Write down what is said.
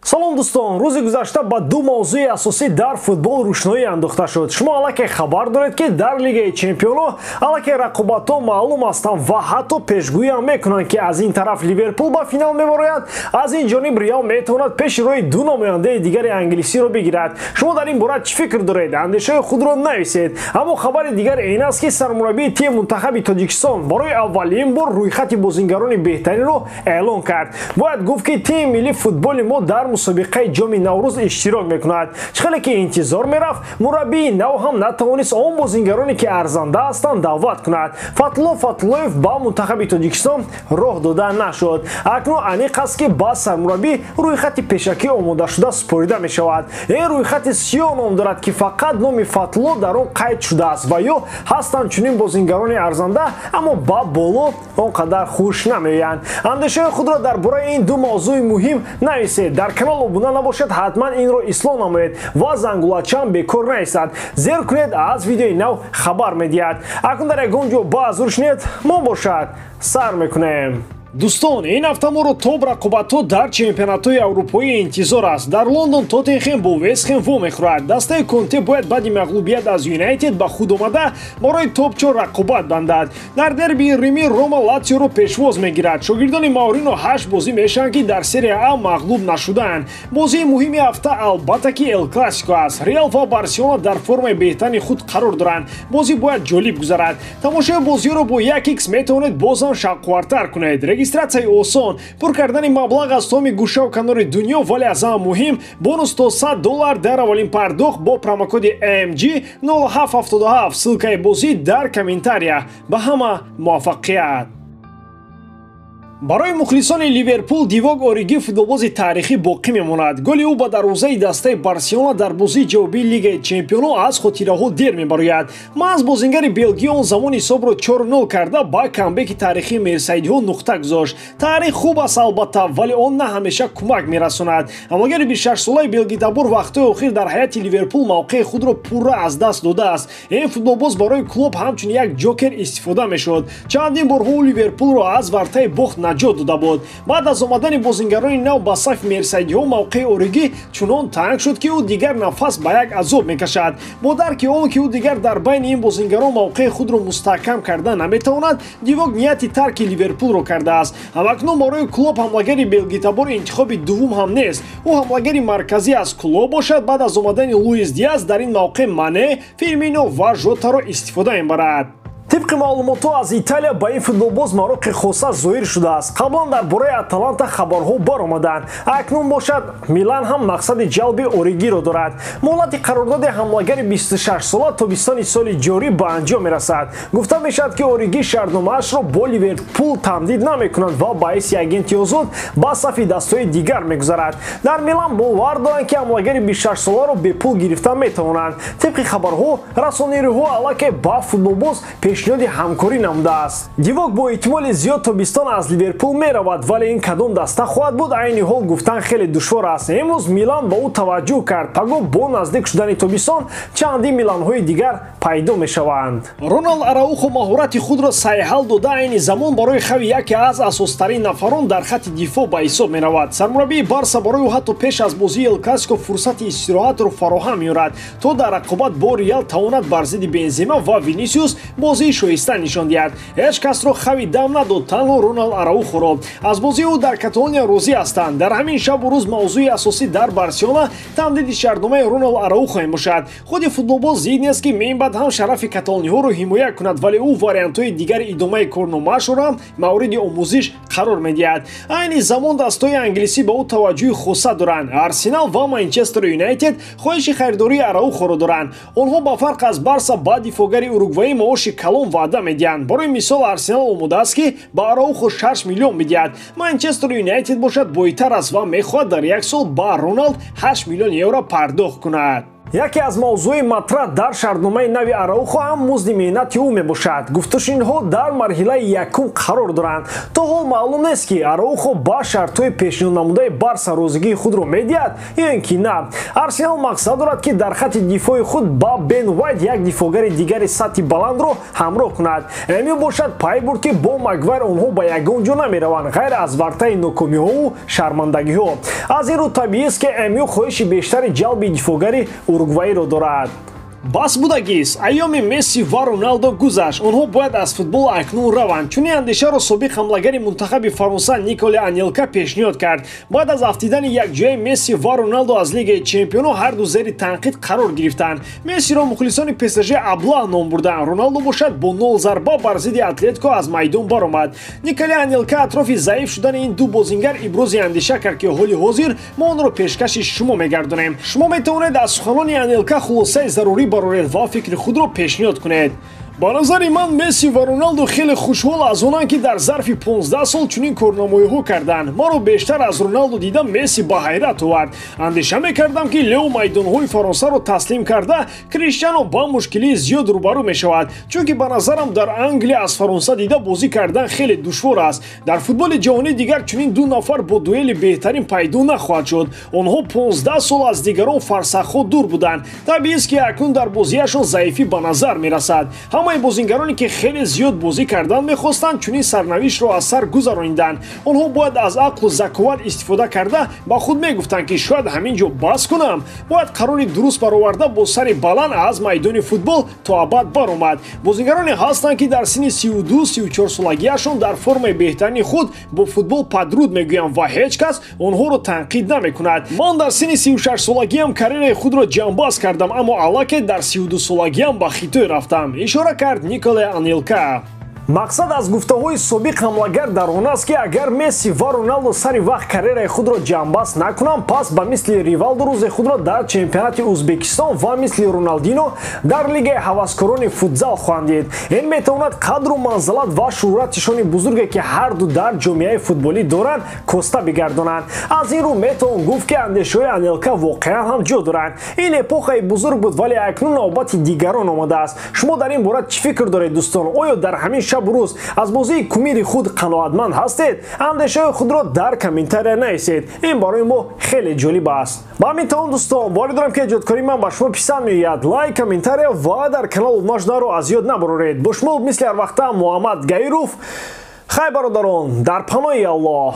Салом дӯстон, рӯзи гузашта ба ду мавзӯи асосӣ дар футбол рӯшноӣ андохта шуд. Шумо аллакай хабар доред, ки дар Лигаи Чемпионҳо аллакай рақобатҳо маълум ҳастанд ва ҳатто пешгӯиам мекунанд, ки аз ин тараф Ливерпул ба финал мебарояд, аз ин ҷониб Реал метавонад пеши роҳи ду намояндаи дигари англисиро бигирад. Шумо дар ин бора чӣ фикр доред? Андешаи худро нависед. Аммо хабари дигар ин аст, ки сармураббии тими мунтахаби Тоҷикистон барои аввалин бор рӯйхати бозингарони беҳтаринро эълон кард. Бояд гуфт, ки тими миллии футболи мо дар мусобиқаи Ҷоми Наврӯз иштирок мекунад. Чӣ хеле ки интизор мерафт, мураббии нав ҳам натавонист он бозингароне ки арзанда ҳастанд даъват кунад. Фатло Фатлоев ба мунтахаби Тоҷикистон роҳ дода нашуд. Акнун аниқ аст, ки ба сармураббӣ рӯйхати пешакӣ омодашуда супорида мешавад. Ин рӯйхати сиёҳ ном дорад, ки фақат номи Фатло дар он қайд шудааст ва ё ҳастанд чунин бозингарони арзанда, аммо ба боло он қадар хуш намеоянд. Андешаи худро дар бораи ин ду мавзӯи муҳим нависед. Дар канал обуна набошед, ҳатман инро ислоҳ намоед ва зангулачам бекор наистад. Зер кунед, аз видеои нав хабар медиҳад. Акнун дар ягон ҷо ба ҳузур шинед, мо бошад сар мекунем. Дӯстон, ин ҳафта моро топ рақобатҳо дар чемпионатҳои аврупоӣ интизор аст. Дар Лондон Тоттенхем бо Вестхем вомехӯрад. Дастаи Конте бояд баъди мағлубият аз Юнайтед ба худ омада барои топ-4 рақобат бандад. Дар дербии Рими Рома Латсиоро пешвоз мегирад. Шогирдони Маурино 8 бозӣ мешаванд, ки дар Серия А мағлуб нашудаанд. Бозии муҳими ҳафта албатта ки Эл Классико аст. Реал ва Барселона дар формаи беҳтарини худ қарор доранд. Бозӣ бояд ҷолиб гузарад. Тамошои бозиҳоро бо 1x метавонед боз ҳам шавқовартар кунед. Регистратсияи осон, пур кардани маблағ аз томи гӯшаву канори дунё, вале аз ҳама муҳим бонус то $100 дар аввалин пардохт бо промокоди MG 0777. Ссылкаи бозӣ дар комментария. Ба ҳама муваффақият! Барои мухлисони Ливерпул Дивок Ориги футболбози таърихӣ боқӣ мемонад. Голи ӯ ба дарвозаи дастаи Барселона дар бозии ҷавобии Лигаи Чемпионҳо аз хотираҳо дер мебарояд. Маҳз бозингари Белгия он замон ҳисобро 4-0 карда ба камбеки таърихии мерсайдиҳо нуқта гузошт. Таърих хуб аст албатта, вале он на ҳамеша кӯмак мерасонад. Ҳамлагари 26-солаи белгитабор вақтҳои охир дар ҳайати Ливерпул мавқеи худро пурра аз даст додааст. Ин футболбоз барои клуб ҳамчун як ҷокер истифода мешуд. Чандин борҳо ӯ Ливерпулро аз вартаи бохт наҷот дода буд. Баъд аз омадани бозингарони нав ба сафи мерсайдиҳо мавқеи Ориги чунон танг шуд, ки ӯ дигар нафас ба як азоб мекашад. Бо дарки он ки ӯ дигар дар байни ин бозингарон мавқеи худро мустаҳкам карда наметавонад, Дивок нияти тарки Ливерпулро кардааст. Ҳамакнун барои клуб ҳамлагари белгитабор интихоби дуввум ҳам нест. Ӯ ҳамлагари марказӣ аз клуб бошад. Баъд аз омадани Луис Диас дар ин мавқеъ Мане, Фирмино ва Жотаро истифода мебарад. Тибқи маълумотҳо аз Италия ба ин футболбоз мароқи хоса зоҳир шудааст. Қаблан дар бораи Аталанта хабарҳо баромаданд. Акнун бошад Милан ҳам мақсади ҷалби Оригиро дорад. Муҳлати қарордоди ҳамлагари 26-сола тобистони соли ҷорӣ ба анҷом мерасад. Гуфта мешавад, ки Ориги шартномаашро бо Ливерпул тамдид намекунад ва ба ҳайси агенти озод ба сафи дастҳои дигар мегузарад. Дар Милан бовар доранд, ки ҳамлагари 26-соларо бепул гирифта метавонанд. Тибқи хабарҳо, расонириҳо аллакай ба футболбоз пешниҳоди ҳамкорӣ намудааст. Дивок бо эҳтимоли зиёд тобистон аз Ливерпул меравад, вале ин кадом даста хоҳад буд, айни ҳол гуфтан хеле душвор аст. Имрӯз Милан ба ӯ таваҷҷӯҳ кард. Пагоҳ бо наздик шудани тобистон чандин миланҳои дигар пайдо мешаванд. Роналд Араухо маҳорати худро сайҳал дода, айни замон барои хави яке аз асостарин нафарон дар хатти дифоъ ба ҳисоб меравад. Сармураббии Барса барои ӯ ҳатто пеш аз бозии Эл Классико фурсати истироҳатро фароҳам меорад, то дар рақобат бо Реал тавонад бар зидди Бензема ва Винисиус бозии шоиста нишон диҳад. Ҳеҷ касро хави дам надод, танҳо Роналд Араухоро. Аз бозии ӯ дар Каталония розӣ ҳастанд. Дар ҳамин шабу рӯз мавзӯи асосӣ дар Барселона тамдиди шартномаи Роналд Араухо мебошад. Худи футболбоз зид нест, ки минбаъд ҳам шарафи каталониҳоро ҳимоя кунад, вале ӯ вариантҳои дигари идомаи корномаашро ҳам мавриди омӯзиш қарор медиҳад. Айни замон дастҳои англисӣ ба ӯ таваҷҷӯҳи хоса доранд. Арсенал ва Манчестер Юнайтед хоҳиши харидории Араухоро доранд. Онҳо ба фарқ аз Барса ба дифоъгари уругваӣ маоши калон ваъда медиҳанд. Барои мисол, Арсенал омода аст, ки ба Араухо 6 миллион медиҳад. Манчестер Юнайтед бошад бойтар аст ва мехоҳад дар як сол ба Роналд 8 миллион евро пардохт кунад. Яке аз мавзӯи матраҳ дар шартномаи нави Араухо ҳам музди меҳнати ӯ мебошад. Гуфтушунидҳо дар марҳилаи якум қарор доранд. То ҳол маълум нест, ки Араухо ба шартҳои пешниҳоднамудаи Барса розигии худро медиҳад ё ин ки на. Арсенал мақсад дорад, ки дар хатти дифои худ ба Бен Вайт як дифогари дигари сатҳи баландро ҳамроҳ кунад. МЮ бошад пай бурд, ки бо Магвайр онҳо ба ягон ҷо намераванд, ғайр аз вартаи нокомиҳову шармандагиҳо. Аз ин рӯ табиист, ки МЮ хоҳиши бештари ҷалби дифогари Уругвайро дорад. Бас будагист, айёми Месси ва Роналдо гузашт. Онҳо бояд аз футбол акнун раванд. Чунин андешаро собиқ ҳамлагари мунтахаби Фаронса Николе Анелка пешниҳод кард. Баъд аз афтидани якҷояи Месси ва Роналдо аз Лигаи Чемпионҳо ҳарду зери танқид қарор гирифтанд. Мессиро мухлисони ПСЖ аблаҳ ном бурданд. Роналдо бошад бо 0 зарба бар зидди Атлетико аз майдон баромад. Николе Анелка атрофи заиф шудани ин ду бозингар ибрози андеша кард, ки ҳоли ҳозир мо онро пешкаши шумо мегардонем. Шумо метавонед аз суханони Анелка хулосаи зарурӣ бароред ва фикри худро пешниҳод кунед. Ба назари ман Месси ва Роналдо хеле хушҳол аз онанд, ки дар зарфи 15 сол чунин корнамоиҳо карданд. Маро бештар аз Роналдо дида Месси ба ҳайрат овард. Андеша мекардам, ки Лео майдонҳои Фаронсаро таслим карда, Криштиано ба мушкилии зиёд рӯбарӯ мешавад, чунки ба назарам дар Англия аз Фаронса дида бозӣ кардан хеле душвор аст. Дар футболи ҷаҳонӣ дигар чунин ду нафар бо дуэли беҳтарин пайдо нахоҳад шуд. Онҳо 15 сол аз дигарон фарсахҳо дур буданд. Табиист, ки акнун дар бозиашон заифӣ ба назар мерасад. Ҳамаи бозингароне, ки хеле зиёд бозӣ кардан мехостанд, чунин сарнавиштро аз сар гузарониданд. Онҳо бояд аз ақлу заковат истифода карда ба худ мегуфтанд, ки шояд ҳамин ҷо бас кунам. Бояд қарори дуруст бароварда бо сари баланд аз майдони футбол то абад баромад. Бозингароне ҳастанд, ки дар синни 32-34 солагиашон дар формаи беҳтарини худ бо футбол падруд мегӯянд ва ҳеҷ кас онҳоро танқид намекунад. Ман дар синни 36 солагиам карьераи худро ҷамъбаст кардам, аммо аллакай дар 32 солагиам ба Хитой рафтам, ишора кард Николе Анелка. Мақсад аз гуфтаҳои собиқ ҳамлагар дар он аст, ки агар Месси ва Роналдо сари вақт карьераи худро ҷамъбаст накунанд, пас ба мисли Ривалдо рӯзе худро дар чемпионати Узбекистон ва мисли Роналдино дар лигаи ҳаваскорони футзал хоҳанд дид. Ин метавонад қадру манзалат ва шӯҳратишони бузурге, ки ҳарду дар ҷомеаи футболӣ доранд, коста бигардонанд. Аз ин рӯ метавон гуфт, ки андешаҳои Анелка воқеан ҳам ҷо доранд. Ин эпохаи бузург буд, вале акнун навбати дигарон омадааст. Шумо дар ин бора чӣ фикр доред, дӯстон? Оё дар ҳамин шабу рӯз аз бозии кумири худ қаноатманд ҳастед? Андешаҳои худро дар комментария нависед. Ин барои мо хеле ҷолиб аст. Ба ҳамин тамом, дӯстон, боварӣ дорам, ки эҷодкории ман ба шумо писанд меояд. Лайк, комментария ва дар канал обуна шуданро аз ёд набароред. Бо шумо мисли ҳар вақта Муҳаммад Гаиров. Хай, бародарон, дар паноҳи Аллоҳ.